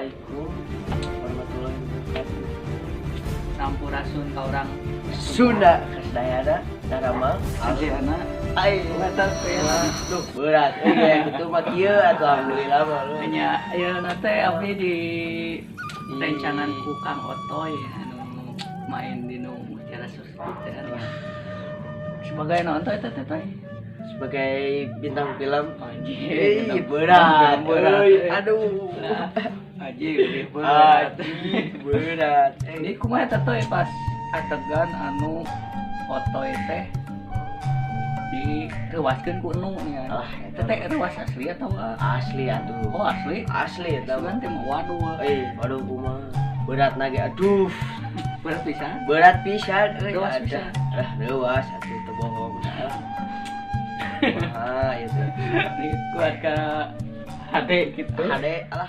Assalamualaikum warahmatullahi wabarakatuh. Sampurasun ka urang Sunda kasadayana, daramang. Sadayana. Ai, Mata teh. Duh, berat. Eh, kayak gitu mah kieu atuh, alhamdulillah mah lu. Nya ayeuna teh abdi di rencangan ku Kang Otoy anu main di nu Mutiara Surti. Sebagai naon teh eta teh, Toy? Sebagai bintang film. Anjir. Ih, berat. Berat. Euy, aduh. Lah, anjir, berat. Anjing, berat. Eh, Ini kumaha eta, Toy, pas adegan anu Otoy teh direwaskeun ku Nu nya? Alah, Eta teh rewas asli atau Asli atuh. Oh, asli. Asli eta mah. Sugan teh mah, waduh. Eh, waduh, kumaha. Berat nage, aduh. Berat pisan. Berat pisan euy. Reuwas Ada. Pisan. Lah, reuwas atuh, teu bohong. Kumaha ieu teh? Kuat ka hade gitu. Hade alah.